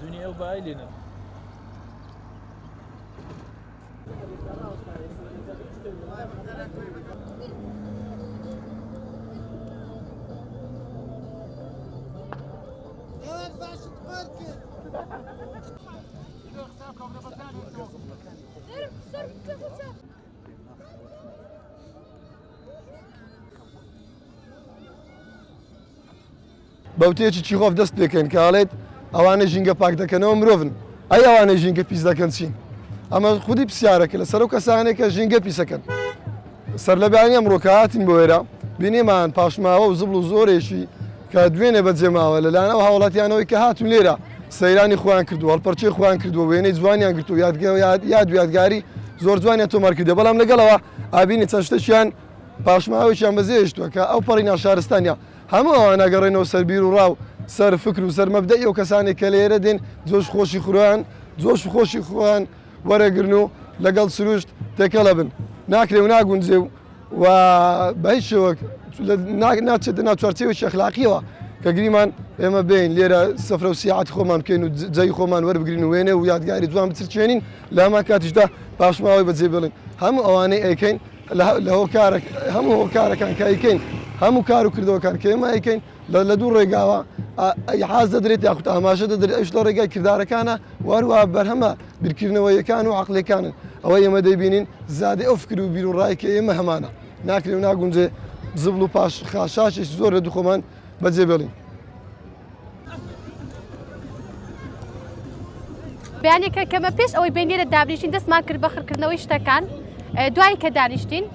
بزوینی ئەو بای لێنە. بە وتەیەکی چیخۆف دەست پێکەین کە ئەڵێت ئەوانەی ژینگە پاک دەکەنەوە مرۆڤن، ئەی ئەوانەی ژینگە پیس دەکەن چین؟ ئەمە خودی پرسیارەکە لەسەر ئەو کەسانەی کە ژینگە پیسەکەن. سەرلەبەیانی ئەمڕۆ کە هاتین بۆ ئێرە بینیمان پاشماوە و زبڵ و زۆرێکی کە دوێنێ بەجێماوە لەلایەن ئەو هاوڵاتیانەوەی کە هاتوون لێرە سەیرانی خۆیان کردووە، هەڵپەرچەی خۆیان کردووە، وێنەی جوانیان گرتووە، یاد و یادگاری زۆر جوانیان تۆمار کردووە، بەڵام لەگەڵەوە ئابینی چەند شتێکیان پاشماوەیەکیان بەجێهێشتووە کە ئەو پەڕی ناشارستانیە. هەموو ئەوانە ئەگەڕێنەوە سەر بیر و ڕا و سەر فکر و سەر مەبدەئی ئەو کەسانەی کە لێرە دێن جۆش خۆشی خۆیان جۆش و خۆشی خۆیان وەرەگرن و لەگەڵ سروشت تێکەڵ ئەبن. ناکرێ و ناگونجێ و و بە هیچ شێوەک ناچێتە ناو چوارچێوەیەکی ئەخلاقییەوە کە گریمان ئێمە بێین لێرە سەفرە و سیاحەتی خۆمان بکەین و جێی خۆمان وەربگرین و وێنە و یادگاری جوان بچرچێنین لە هەمان کاتیشدا پاشماوەی بەجێ بێڵین هەموو ئەوانەی ئەیکەین لە هۆکارە هەموو هۆکارەکان کە ئەیکەین هەموو کار و کردەوەکان کە ئێمە ئەیکەین لە دوو ڕێگاوە حاز دەدرێت یاخود ئاماژە دەدرێت ئەوش لە ڕێگای کردارەکانە واروە بەرهەمە بیرکردنەوەیەکان و عقلەکانن ئەوە ئێمە دەیبینین زادی ئەو فکر و بیر و ڕای کە ئێمە هەمانە ناکرێ و ناگونجێ زبڵ و پاش خاشاشێکی زۆر لە دوو خۆمان بەجێ بێڵین. بەیانێکە کەمە پێش ئەوەی بین لێرە دابنیشین دەستمان کرد بە خڕکردنەوەی شتەکان دوای کە دانیشتین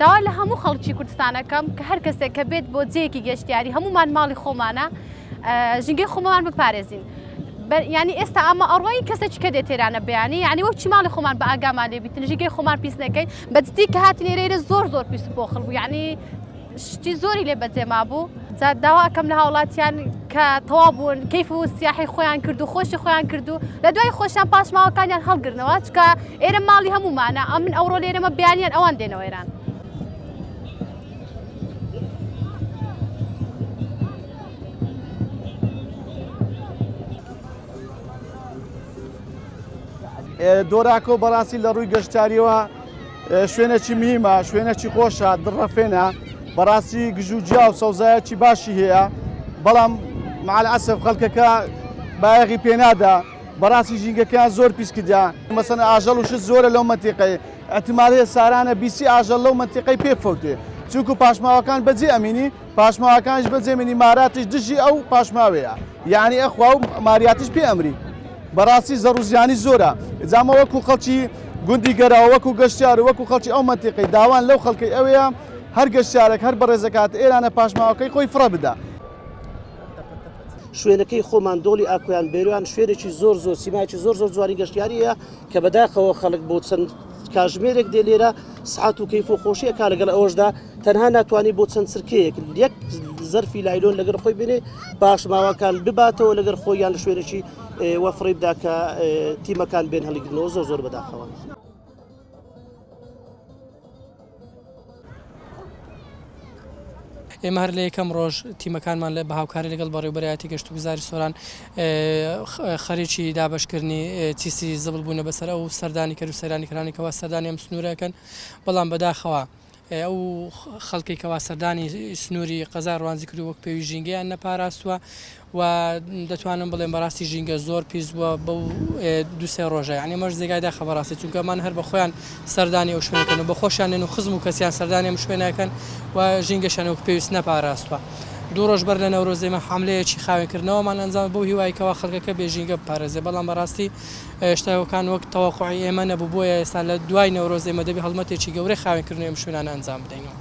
داوا لە هەموو خەڵکی کوردستانەکەم کە هەر کەسێک کە بێت بۆ جێیەکی گەشتیاری هەمومان ماڵی خۆمانە ژینگەی خۆمان بپارێزین. ینی ئێستا ئەمە ئەڕۆین کەسێکی کە دێت تێرانە بەیانی یعنی وەک چی ماڵی خۆمان بە ئاگامان لێ بیتن ژینگەی خۆمان پیس نەکەین بەجدی کە هاتین ئێرە زۆر زۆر پیس و پۆخڵ بوو یعنی شتی زۆری لێ بەجێ مابوو جا داوا ئەکەم لە هاوڵاتیان کە تەواو بوون کەیف و سیاحی خۆیان کرد و خۆشی خۆیان کرد و لە دوای خۆشیان پاشماوەکانیان هەڵگرنەوە چکە ئێرە ماڵی هەموومانە ئەمن ئەوڕۆ لێرەمە بیانیان ئەوان دێنەوە ئێران. دۆراکۆ بەڕاستی لە ڕووی گەشتاریەوە شوێنێکی مهمە شوێنێکی خۆشە دڕەفێنە بەڕاستی گژوگیا و سەوزایەکی باشی هەیە بەڵام مع الاسف خەڵکەکە بایەخی پێنادا بەڕاستی ژینگەکەیان زۆر پیس کردیا مەسەن ئاژەڵ و شت زۆرە لەو مەنتیقەیە احتمال هەیە سارانە بیسی ئاژەڵ لەو مەنتیقەی پێ بفەوتێ چونکو پاشماوەکان بەجێ ئەمینی پاشماوەکانیش بەجێ منی ماراتیش دژی ئەو پاشماوەیە یعنی ئەخوا و ماریاتیش پێ ئەمری بەڕاستی زەڕ و زیانی زۆرە جامە وەکو خەڵکی گوندی گەراوە وەکو گەشتیار و وەکو خەڵکی ئەو مەنتیقەی داوان لەو خەڵکەی ئەوەیە هەر گەشتیارێک هەر بەڕێزەکات ئێرانە پاشماوەکەی خۆی فڕە بدا. شوێنەکەی خۆمان دۆڵی ئاکۆیان بێروان شوێنێکی زۆر زۆر سیمایەکی زۆر زۆر جوانی گەشتیاریە کە بەداخەوە خەڵک بۆ چەند کاژمێرێک دێ لێرە سعات و کەیف و خۆشی ئەکا لەگەڵ ئەوەشدا تەنها ناتوانانی بۆ چەند چرکەیەک یەک زەرفی لایلۆن لەگەڵ خۆی بێنێ پاشماوەکان بباتەوە لەگەر خۆیان لە شوێنێکی وەفڕی بدا کە تیمەکان بێن هەڵیگرنەوە زۆر زۆر بەداخەوە. ئێمە هەر لە یەکەم ڕۆژ تیمەکانمان لە بە هاوکاری لەگەڵ بەڕێوبەرایەتی گەشتوگوزاری سۆران خەریکی دابەشکردنی چیسی زبڵ بوونە بەسەر ئەو سەردانیکەر و سەیرانیکەرانی کەوا سەردانی ئەم سنوورەکەن بەڵام بەداخەوە ئەو خەڵکەی کەوا سەردانی سنووری قەزای ڕوانزی کردووە وەک پێویست ژینگەیان نەپاراستووە و دەتوانم بڵێم بەڕاستی ژینگە زۆر پیس بووە بەو دوسێ ڕۆژە یعنی ئەمەش جێگای داخە بەڕاستی چونکە ئەمان هەر بە خۆیان سەردانی ئەو شوێنەکەن و بە خۆشیان نێن و خزم و کەسیان سەردانی ئەم شوێنەکەن و ژینگەشیان وەک پێویست نەپاراستووە. دوو ڕۆژ بەر لە نەورۆز ئێمە حەملەیەکی خاوێنکردنەوەمان ئەنجام بەو هیوای کەوا خەڵکەکە بێ ژینگە بپارێزێ بەڵام بەڕاستی شتەکان وەک تەوەقوعی ئێمە نەبوو بۆیە ئێستا لە دوای نەورۆز ئێمە دەبێ هەڵمەتێکی گەورەی خاوێنکردنەوەی ئەم شوێنانە ئەنجام بدەینەوە.